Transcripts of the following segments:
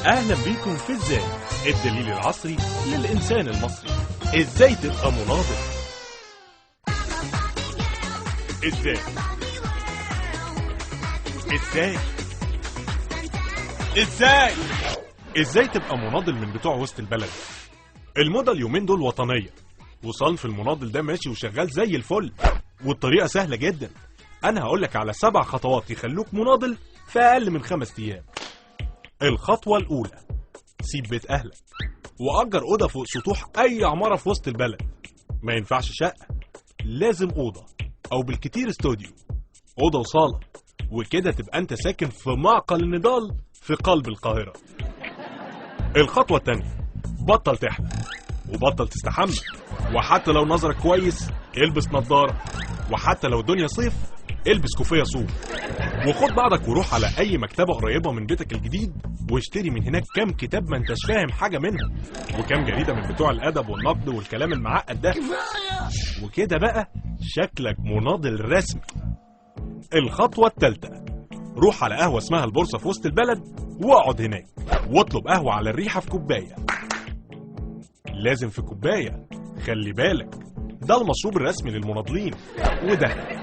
اهلا بيكم في ازاي، الدليل العصري للانسان المصري، ازاي تبقى مناضل. ازاي ازاي ازاي ازاي تبقى مناضل من بتوع وسط البلد. الموضة اليومين دول وطنية، وصنف المناضل ده ماشي وشغال زي الفل، والطريقة سهلة جدا. انا هقولك على 7 خطوات يخلوك مناضل في اقل من 5 ايام. الخطوة الأولى، سيب بيت أهلك وأجر أوضة فوق سطوح أي عمارة في وسط البلد. ما ينفعش شقة، لازم أوضة أو بالكتير استوديو، أوضة وصالة، وكده تبقى أنت ساكن في معقل النضال في قلب القاهرة. الخطوة التانية، بطل تحلق وبطل تستحمى، وحتى لو نظرك كويس البس نظارة، وحتى لو الدنيا صيف البس كوفية صوف، وخد بعضك وروح على أي مكتبة قريبة من بيتك الجديد واشتري من هناك كام كتاب ما انتش فاهم حاجة منهم، وكام جريدة من بتوع الأدب والنقد والكلام المعقد ده، وكده بقى شكلك مناضل رسمي. الخطوة الثالثة، روح على قهوة اسمها البورصة في وسط البلد واقعد هناك واطلب قهوة على الريحة في كوباية. لازم في كوباية، خلي بالك ده المشروب الرسمي للمناضلين. وده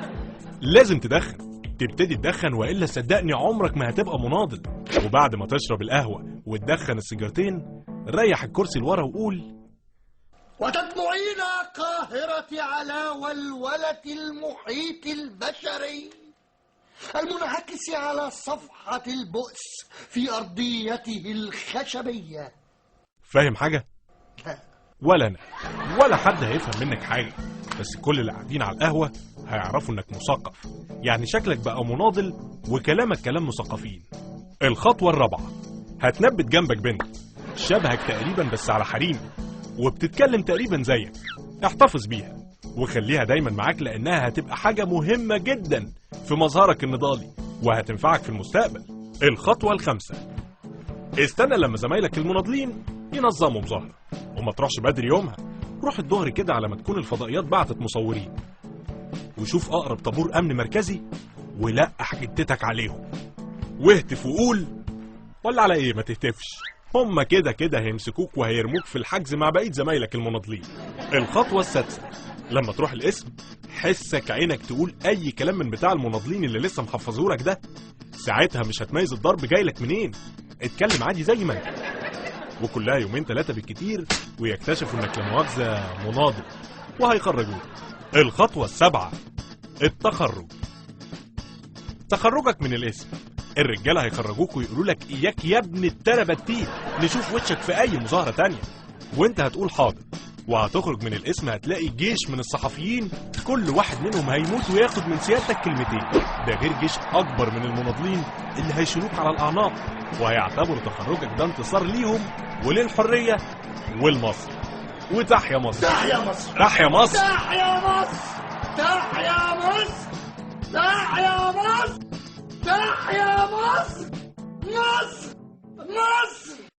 لازم تدخن، تبتدي تدخن وإلا صدقني عمرك ما هتبقى مناضل. وبعد ما تشرب القهوة وتدخن السيجارتين ريح الكرسي لورا وقول: وتدمعين قاهرة على ولولة المحيط البشري المنعكس على صفحة البؤس في أرضيته الخشبية. فاهم حاجة؟ لا. ولا أنا ولا حد هيفهم منك حاجة، بس كل اللي قاعدين على القهوة هيعرفوا انك مثقف، يعني شكلك بقى مناضل وكلامك كلام مثقفين. الخطوة الرابعة، هتنبت جنبك بنت شبهك تقريبا بس على حريم، وبتتكلم تقريبا زيك، احتفظ بيها وخليها دايما معاك لانها هتبقى حاجة مهمة جدا في مظهرك النضالي وهتنفعك في المستقبل. الخطوة الخامسة، استنى لما زمايلك المناضلين ينظموا مظاهرة، وما تروحش بدري يومها، روح الظهر كده على ما تكون الفضائيات بعتت مصورين، وشوف أقرب طابور أمن مركزي ولقح جتتك عليهم، واهتف وقول ولا على إيه ما تهتفش، هما كده كده هيمسكوك وهيرموك في الحجز مع بقية زمايلك المناضلين. الخطوة السادسة، لما تروح القسم حسك عينك تقول أي كلام من بتاع المناضلين اللي لسه محفظهولك ده، ساعتها مش هتميز الضرب جايلك منين، اتكلم عادي زي ما انت، وكلها يومين 3 بالكتير ويكتشفوا انك لا مؤاخذة مناضل وهيخرجوك. الخطوة السابعة، التخرج. تخرجك من الاسم، الرجالة هيخرجوك ويقولوا لك إياك يا ابن التربتين نشوف وشك في أي مظاهرة تانية، وانت هتقول حاضر، وهتخرج من الاسم هتلاقي جيش من الصحفيين كل واحد منهم هيموت وياخد من سيادتك كلمتين، ده غير جيش أكبر من المناضلين اللي هيشيلوك على الأعناق وهيعتبروا تخرجك ده انتصار ليهم وللحرية والمصر. وتحيا مصر، تحيا مصر، تحيا مصر، تحيا مصر، تحيا مصر، تحيا مصر، تحيا مصر، مصر، مصر.